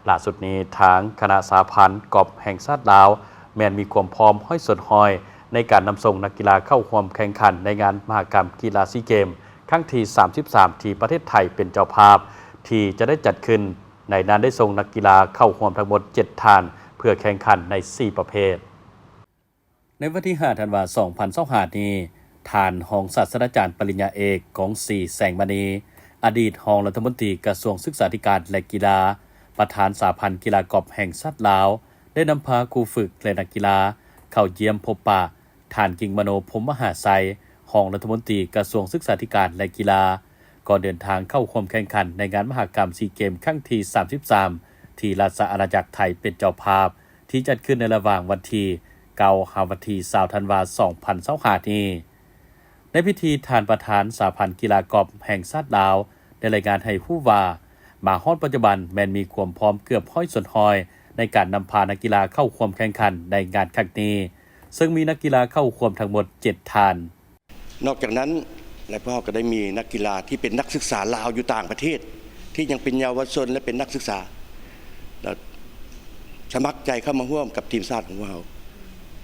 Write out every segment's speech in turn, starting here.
ຫຼ້າສຸດນີ້ ທາງຄະນະສະຫະພັນກອບແຫ່ງຊາດລາວ ແມ່ນມີຄວາມພ້ອມຮ້ອຍສ່ວນຮ້ອຍ ໃນການນຳສົ່ງນັກກິລາເຂົ້າຮ່ວມແຂ່ງຂັນໃນງານມະຫະກຳກິລາຊີເກມ ຄັ້ງທີສາມສິບສາມ ທີ່ປະເທດໄທເປັນເຈົ້າພາບ ທີ່ຈະໄດ້ຈັດຂຶ້ນ. ໃນນັ້ນໄດ້ສົ່ງນັກກິລາເຂົ້າຮ່ວມທັງໝົດເຈັດທ່ານ ເພື່ອແຂ່ງຂັນໃນສີ່ປະເພດ. ໃນວັນທີຫ້າ ທັນວາ ສອງພັນຊາວຫ້ານີ້, ທ່ານຮອງສາດສະດາຈານປະລິນຍາເອກ ກອງສີ ແສງມະນີ, ອະດີດຮອງລັດຖະມົນຕີກະຊວງສຶກສາທິການ ແລະ ກິລາ, ປະທານສະຫະພັນກິລາກອບແຫ່ງຊາດລາວ ໄດ້ນຳພາຄູຝຶກ ແລະ ນັກກິລາເຂົ້າຢ້ຽມພົບປະ. ທ່ານ ກິ່ງມະໂນ ພົມມະຫາໄຊ, ຮອງລັດຖະມົນຕີກະຊວງສຶກສາທິການ ແລະ ກິລາ, ກໍເດີນທາງເຂົ້າຮ່ວມແຂ່ງຂັນໃນງານມະຫະກຳຊີເກມຄັ້ງທີສາມສິບສາມ ທີ່ລາຊະອານາຈັກໄທເປັນເຈົ້າພາບ, ທີ່ຈັດຂຶ້ນໃນລະຫວ່າງວັນທີເກົ້າ ຫາວັນທີຊາວ ທັນວາ ສອງພັນຊາວຫ້ານີ້. ໃນພິທີ, ທ່ານປະທານສະຫະພັນກິລາກອບແຫ່ງຊາດລາວ ໄດ້ລາຍງານໃຫ້ຮູ້ວ່າ, ມາຮອດປັດຈຸບັນແມ່ນມີຄວາມພ້ອມເກືອບຮ້ອຍສ່ວນຮ້ອຍ ໃນການນຳພານັກກິລາເຂົ້າຮ່ວມແຂ່ງຂັນໃນງານຄັ້ງນີ້, ເຊິ່ງມີນັກກິລາເຂົ້າຮ່ວມທັງໝົດເຈັດທ່ານ. ນອກຈາກນັ້ນ ແລະ ພວກເຮົາກໍໄດ້ມີນັກກິລາທີ່ເປັນນັກສຶກສາລາວຢູ່ຕ່າງປະເທດ ທີ່ຍັງເປັນເຍົາວະຊົນ ແລະ ເປັນນັກສຶກສາ ແລະ ສະໝັກໃຈເຂົ້າມາຮ່ວມກັບທີມຊາດຂອງພວກເຮົາ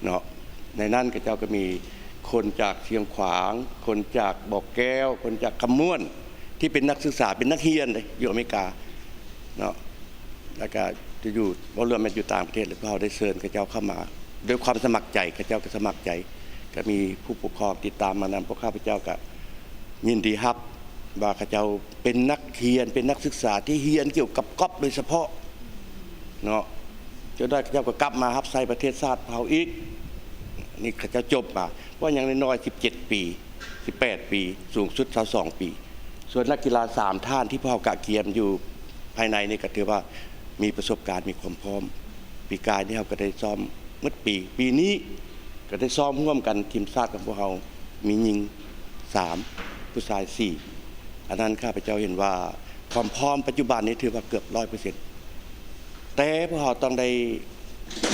ເນາະ. ໃນນັ້ນເຂົາເຈົ້າກໍມີຄົນຈາກຊຽງຂວາງ, ຄົນຈາກບໍ່ແກ້ວ, ຄົນຈາກຄຳມ່ວນ ທີ່ເປັນນັກສຶກສາ, ເປັນນັກຮຽນເດ້ ຢູ່ອາເມລິກາເນາະ. ແລ້ວກະຈະຢູ່ ບໍ່ລວມແມ່ນຢູ່ຕ່າງປະເທດ ແລະ ພວກເຮົາໄດ້ເຊີນເຂົາເຈົ້າເຂົ້າມາດ້ວຍຄວາມສະໝັກໃຈ, ເຂົາເຈົ້າກໍສະໝັກໃຈ, ກໍມີຜູ້ປົກຄອງຕິດຕາມມານຳ. ພວກຂ້າພະເຈົ້າກໍຍິນດີຮັບວ່າເຂົາເຈົ້າເປັນນັກຮຽນ, ເປັນນັກສຶກສາທີ່ຮຽນກ່ຽວກັບກອບໂດຍສະເພາະເນາະ, ຈົນໄດ້ເຂົາເຈົ້າກໍກັບມາຮັບໃຊ້ປະເທດຊາດເຮົາອີກ. ນີ້ເຂົາເຈົ້າຈົບມາ ເພາະຍັງນ້ອຍໆ ສິບເຈັດປີ, ສິບແປດປີ, ສູງສຸດຊາວສອງປີ. ສ່ວນນັກກິລາສາມທ່ານທີ່ພວກເຮົາກະກຽມຢູ່ພາຍໃນນີ້ ກໍຖືວ່າມີປະສົບການ, ມີຄວາມພ້ອມ. ປີກາຍນີ້ເຮົາກໍໄດ້ຊ້ອມໝົດປີ, ປີນີ້ກໍໄດ້ຊ້ອມຮ່ວມກັນ. ທີມຊາດຂອງພວກເຮົາມີຍິງສາມ, ຜູ້ຊາຍສີ່. ອັນນັ້ນຂ້າພະເຈົ້າເຫັນວ່າຄວາມພ້ອມປັດຈຸບັນນີ້ຖືວ່າເກືອບຮ້ອຍເປີເຊັນ. ແຕ່ພວກເຮົາຕ້ອງໄດ້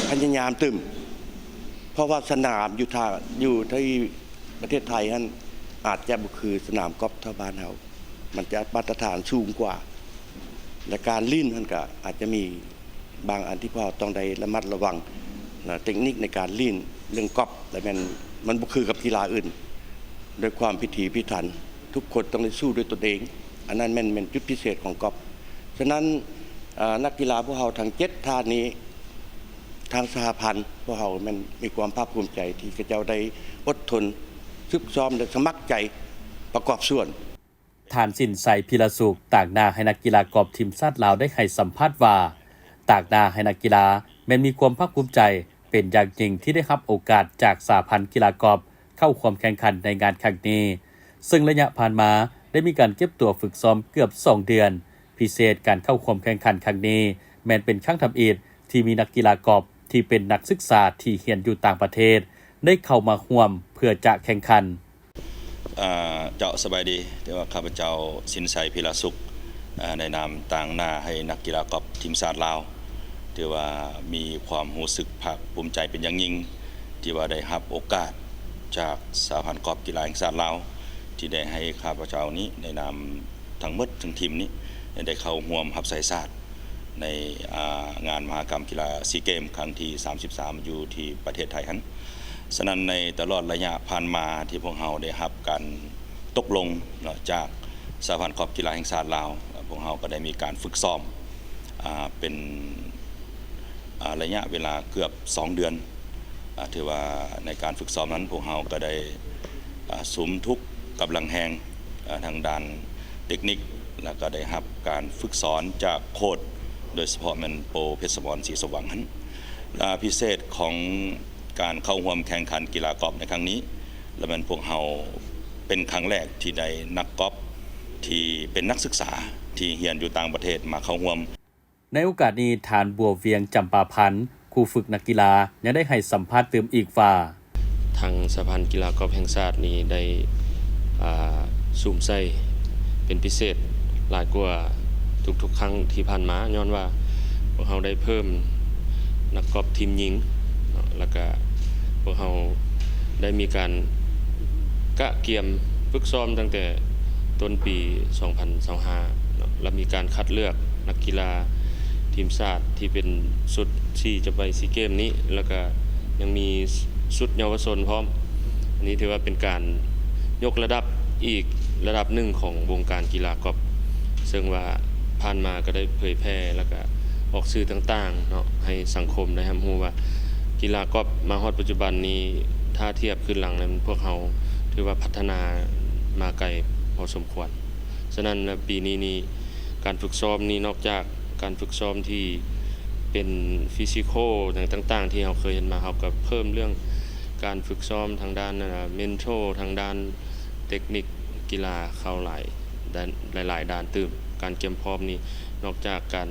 ພະຍາຍາມຕື່ມ, ເພາະວ່າສະໜາມຢູ່ທ່າ, ຢູ່ທີ່ປະເທດໄທຫັ້ນ ອາດຈະບໍ່ຄືສະໜາມກອບແຖວບ້ານເຮົາ, ມັນຈະມາດຕະຖານສູງກວ່າ ແລະ ການຫຼິ້ນຫັ້ນກະອາດຈະມີບາງອັນທີ່ພວກເຮົາຕ້ອງໄດ້ລະມັດລະວັງນະ, ເຕັກນິກໃນການຫຼິ້ນເລື່ອງກອບ ແລະ ແມ່ນມັນບໍ່ຄືກັບກິລາອື່ນ. ດ້ວຍຄວາມພິຖີພິຖັນ ທຸກຄົນຕ້ອງໄດ້ສູ້ດ້ວຍຕົນເອງ, ອັນນັ້ນແມ່ນ, ແມ່ນຈຸດພິເສດຂອງກອບ. ສະນັ້ນ, ເອີ, ນັກກິລາພວກເຮົາທັງເຈັດທ່ານນີ້, ທາງສະຫະພັນພວກເຮົາແມ່ນມີຄວາມພາກພູມໃຈທີ່ເຂົາເຈົ້າໄດ້ອົດທົນຝຶກຊ້ອມ ແລະ ສະໝັກໃຈປະກອບສ່ວນ. ທ່ານ ສິນໄຊ ພິລະສຸກ ຕາງໜ້າໃຫ້ນັກກິລາກອບທີມຊາດລາວໄດ້ໃຫ້ສຳພາດວ່າ, ຕາງໜ້າໃຫ້ນັກກິລາແມ່ນມີຄວາມພາກພູມໃຈເປັນຢ່າງຍິ່ງທີ່ໄດ້ຮັບໂອກາດຈາກສະຫະພັນກິລາກອບເຂົ້າຮ່ວມແຂ່ງຂັນໃນງານຄັ້ງນີ້, ເຊິ່ງໄລຍະຜ່ານມາໄດ້ມີການເກັບຕົວຝຶກຊ້ອມເກືອບສອງເດືອນ. ພິເສດການເຂົ້າຮ່ວມແຂ່ງຂັນຄັ້ງນີ້ ແມ່ນເປັນຄັ້ງທຳອິດທີ່ມີນັກກິລາກອບທີ່ເປັນນັກສຶກສາທີ່ຮຽນຢູ່ຕ່າງປະເທດ ໄດ້ເຂົ້າມາຮ່ວມເພື່ອຈະແຂ່ງຂັນ. ເຈົ້າ ສະບາຍດີ. ຖືວ່າຂ້າພະເຈົ້າ ສິນໄຊ ພິລະສຸກ ໃນນາມຕາງໜ້າໃຫ້ນັກກິລາກອບທີມຊາດລາວ ຖືວ່າມີຄວາມຮູ້ສຶກພາກພູມໃຈເປັນຢ່າງຍິ່ງ ທີ່ວ່າໄດ້ຮັບໂອກາດຈາກສະຫະພັນກອບກິລາແຫ່ງຊາດລາວ ທີ່ໄດ້ໃຫ້ຂ້າພະເຈົ້ານີ້ ໃນນາມທັງໝົດທັງທີມນີ້ ໄດ້ເຂົ້າຮ່ວມຮັບໃຊ້ຊາດ ໃນ ອາ ງານມະຫະກຳກິລາຊີເກມຄັ້ງທີສາມສິບສາມ ຢູ່ທີ່ປະເທດໄທຫັ້ນ. ສະນັ້ນ ໃນຕະຫຼອດໄລຍະຜ່ານມາທີ່ພວກເຮົາໄດ້ຮັບການຕົກລົງເນາະ ຈາກສະຫະພັນກອບກິລາແຫ່ງຊາດລາວ, ພວກເຮົາກໍໄດ້ມີການຝຶກຊ້ອມ ອາ ເປັນ ອາ ໄລຍະເວລາເກືອບສອງເດືອນ. ອາ ຖືວ່າໃນການຝຶກຊ້ອມນັ້ນ ພວກເຮົາກໍໄດ້ ອາ ສຸມທຸກກຳລັງແຮງ ອາ ທາງດ້ານເຕັກນິກ ແລ້ວກໍໄດ້ຮັບການຝຶກສອນຈາກໂຄດ ໂດຍສະເພາະແມ່ນໂປ ເພັດສະໝອນ ສີສົມຫວັງຫັ້ນ. ອາ ພິເສດຂອງການເຂົ້າຮ່ວມແຂ່ງຂັນກິລາກອບໃນຄັ້ງນີ້ ແລະ ແມ່ນພວກເຮົາເປັນຄັ້ງແລກທີ່ໄດ້ນັກກອບທີ່ເປັນນັກສຶກສາທີ່ຮຽນຢູ່ຕ່າງປະເທດມາເຂົ້າຮ່ວມ. ໃນໂອກາດນີ້ ທ່ານ ບົວວຽງ ຈຳປາພັນ ຄູຝຶກນັກກິລາ ຍັງໄດ້ໃຫ້ສຳພາດຕື່ມອີກວ່າ, ທາງສະຫະພັນກິລາກອບແຫ່ງຊາດນີ້ໄດ້ ອາ ສຸມໃສ່ເປັນພິເສດຫຼາຍກວ່າທຸກໆຄັ້ງທີ່ຜ່ານມາ, ຍ້ອນວ່າພວກເຮົາໄດ້ເພີ່ມນັກກອບທີມຍິງເນາະ, ແລ້ວກະພວກເຮົາໄດ້ມີການກະກຽມຝຶກຊ້ອມຕັ້ງແຕ່ ຕົ້ນປີສອງພັນຊາວຫ້າເນາະ ແລະ ມີການຄັດເລືອກນັກກິລາ ທີມຊາດທີ່ເປັນຊຸດທີ່ຈະໄປຊີເກມນີ້ ແລ້ວກະຍັງມີຊຸດເຍົາວະຊົນພ້ອມ. ອັນນີ້ຖືວ່າເປັນການຍົກລະດັບອີກລະດັບໜຶ່ງຂອງວົງການກິລາກອບ ເຊິ່ງວ່າຜ່ານມາກໍໄດ້ເຜີຍແຜ່ ແລ້ວກະອອກສື່ຕ່າງໆເນາະ ໃຫ້ສັງຄົມໄດ້ຮັບຮູ້ວ່າ ກິລາກອບມາຮອດປັດຈຸບັນນີ້ ຖ້າທຽບຄືນຫຼັງນັ້ນ ພວກເຮົາຖືວ່າພັດທະນາມາໄກພໍສົມຄວນ. ສະນັ້ນແລ້ວ ປີນີ້ນີ້ ການຝຶກຊ້ອມນີ້ ນອກຈາກການຝຶກຊ້ອມທີ່ເປັນຟີຊິຄໍຫຍັງຕ່າງໆ ທີ່ເຮົາເຄີຍເຮັດມາ, ເຮົາກໍເພີ່ມເລື່ອງການຝຶກຊ້ອມທາງດ້ານ ອາ ເມັນໂທ ທາງດ້ານເຕັກນິກກິລາເຂົ້າຫຼາຍ ດ້ານ ຫຼາຍໆດ້ານຕື່ມ. ການກຽມພ້ອມນີ້ ນອກຈາກການ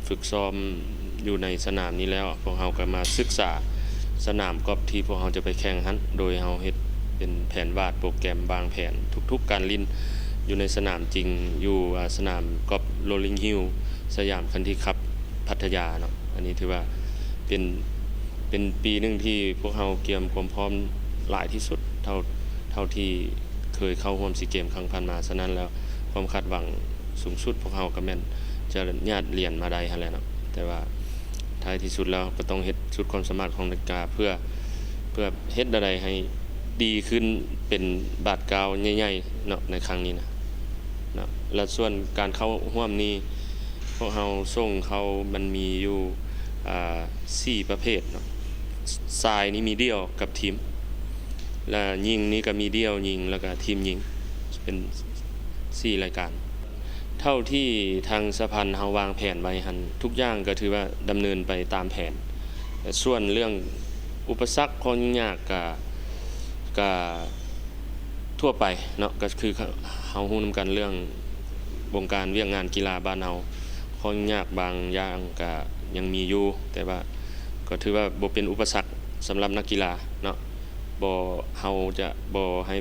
ຝຶກຊ້ອມຢູ່ໃນສະໜາມນີ້ແລ້ວ, ພວກເຮົາກໍມາສຶກສາສະໜາມກອບທີ່ພວກເຮົາຈະໄປແຂ່ງຫັ້ນ, ໂດຍເຮົາເຮັດເປັນແຜນວາດໂປຣແກຣມວາງແຜນທຸກໆການຫຼິ້ນຢູ່ໃນສະໜາມຈິງ ຢູ່ ອາ ສະໜາມກອບ Rolling Hill ສະຫຍາມຄັນທຣີຄັບ ພັດທະຍາເນາະ. ອັນນີ້ຖືວ່າເປັນ ເປັນປີໜຶ່ງທີ່ພວກເຮົາກຽມຄວາມພ້ອມຫຼາຍທີ່ສຸດ ເທົ່າ ເທົ່າທີ່ເຄີຍເຂົ້າຮ່ວມຊີເກມຄັ້ງຜ່ານມາ. ສະນັ້ນແລ້ວ ຄວາມຄາດຫວັງສູງສຸດພວກເຮົາກໍແມ່ນຈະຍາດຫຼຽນມາໄດ້ຫັ້ນແຫຼະເນາະ, ແຕ່ວ່າທ້າຍທີ່ສຸດແລ້ວກໍຕ້ອງເຮັດສຸດຄວາມສາມາດຂອງນັກກິລາ ເພື່ອ ເພື່ອເຮັດແນວໃດໃຫ້ດີຂຶ້ນເປັນບາດກ້າວໃຫຍ່ໆເນາະ ໃນຄັ້ງນີ້ນະເນາະ. ແລະ ສ່ວນການເຂົ້າຮ່ວມນີ້ ພວກເຮົາສົ່ງເຂົ້າ ມັນມີຢູ່ ອາ ສີ່ປະເພດເນາະ. ຊາຍນີ້ມີດ່ຽວກັບທີມ ແລະ ຍິງນີ້ກໍມີດ່ຽວຍິງ ແລ້ວກໍທີມຍິງ ເປັນສີ່ລາຍການ. ເທົ່າທີ່ທາງສະຫະພັນເຮົາວາງແຜນໄວ້ຫັ້ນ ທຸກຢ່າງກໍຖືວ່າດຳເນີນໄປຕາມແຜນ. ແລະ ສ່ວນເລື່ອງອຸປະສັກ ຂໍ້ຫຍຸ້ງຍາກ ກະ ກະທົ່ວໄປເນາະ, ກໍຄືເຮົາຮູ້ນຳກັນເລື່ອງວົງການວຽກງານກິລາບ້ານເຮົາ ຂໍ້ຫຍຸ້ງຍາກບາງຢ່າງກະຍັງມີຢູ່, ແຕ່ວ່າກໍຖືວ່າບໍ່ເປັນອຸປະສັກສຳລັບນັກກິລາເນາະ. ບໍ່ ເຮົາຈະບໍ່ໃຫ້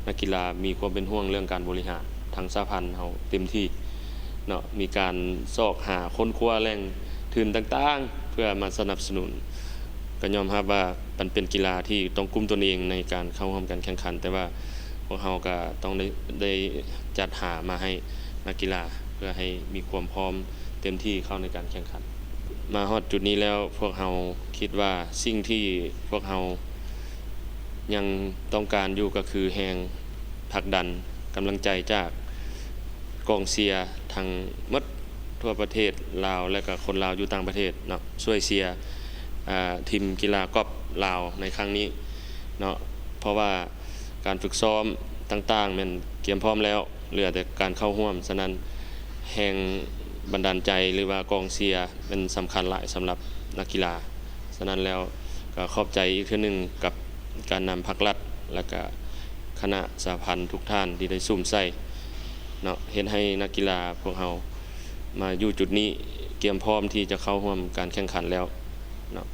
ນັກກິລາມີຄວາມເປັນຫ່ວງເລື່ອງການບໍລິຫານ, ທາງສະຫະພັນເຮົາເຕັມທີ່ເນາະ ມີການຊອກຫາຄົ້ນຄວ້າແຫຼ່ງທຶນຕ່າງໆ ເພື່ອມາສະໜັບສະໜູນ. ກໍຍອມຮັບວ່າມັນເປັນກິລາທີ່ຕ້ອງກຸ້ມຕົນເອງໃນການເຂົ້າຮ່ວມການແຂ່ງຂັນ, ແຕ່ວ່າພວກເຮົາກໍຕ້ອງໄດ້ ໄດ້ຈັດຫາມາໃຫ້ນັກກິລາ ເພື່ອໃຫ້ມີຄວາມພ້ອມເຕັມທີ່ເຂົ້າໃນການແຂ່ງຂັນ. ມາຮອດຈຸດນີ້ແລ້ວ ພວກເຮົາຄິດວ່າສິ່ງທີ່ພວກເຮົາຍັງຕ້ອງການຢູ່ກໍຄືແຮງຜັກດັນ, ກຳລັງໃຈຈາກກອງເຊຍທັງໝົດທົ່ວປະເທດລາວ ແລະ ກໍຄົນລາວຢູ່ຕ່າງປະເທດເນາະ ຊ່ວຍເຊຍ ອາ ທີມກິລາກອບລາວໃນຄັ້ງນີ້ເນາະ, ເພາະວ່າການຝຶກຊ້ອມຕ່າງໆແມ່ນກຽມພ້ອມແລ້ວ ເຫຼືອແຕ່ການເຂົ້າຮ່ວມ. ສະນັ້ນ ແຮງບັນດານໃຈ ຫຼືວ່າກອງເຊຍແມ່ນສຳຄັນຫຼາຍສຳລັບນັກກິລາ. ສະນັ້ນແລ້ວກໍຂອບໃຈອີກເທື່ອໜຶ່ງກັບການນຳພັກລັດ ແລະ ກະຄະນະສະຫະພັນທຸກທ່ານທີ່ໄດ້ສຸມໃສ່ເນາະ, ເຮັດໃຫ້ນັກກິລາພວກເຮົາມາຢູ່ຈຸດນີ້ ກຽມພ້ອມທີ່ຈະເຂົ້າຮ່ວມການແຂ່ງຂັນແລ້ວເນາະ.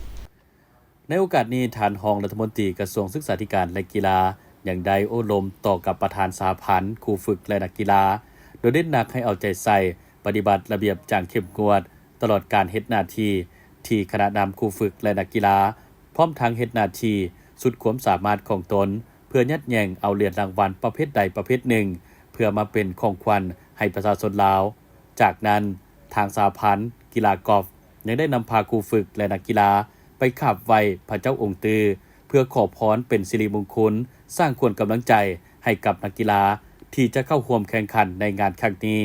ໃນໂອກາດນີ້, ທ່ານຮອງລັດຖະມົນຕີກະຊວງສຶກສາທິການ ແລະ ກິລາ ຍັງໄດ້ໂອ້ລົມຕໍ່ກັບປະທານສະຫະພັນ, ຄູຝຶກ ແລະ ນັກກິລາ, ໂດຍເນັ້ນໜັກໃຫ້ເອົາໃຈໃສ່ປະຕິບັດລະບຽບຢ່າງເຂັ້ມງວດ ຕະຫຼອດການເຮັດໜ້າທີ່ທີ່ຄະນະນຳຄູຝຶກ ແລະ ນັກກິລາ, ພ້ອມທັງເຮັດໜ້າທີ່ສຸດຄວາມສາມາດຂອງຕົນ ເພື່ອຍັດແຍ່ງເອົາຫຼຽນລາງວັນປະເພດໃດປະເພດໜຶ່ງ ເພື່ອມາເປັນຂອງຂວັນໃຫ້ປະຊາຊົນລາວ. ຈາກນັ້ນ, ທາງສະຫະພັນກິລາກອບ ຍັງໄດ້ນຳພາຄູຝຶກ ແລະ ນັກກິລາໄປຂາບໄຫວ້ພະເຈົ້າອົງຕື້ ເພື່ອຂໍພອນເປັນສິລິມຸງຄຸນ, ສ້າງຂວັນກຳລັງໃຈໃຫ້ກັບນັກກິລາທີ່ຈະເຂົ້າຮ່ວມແຂ່ງຂັນໃນງານຄັ້ງນີ້.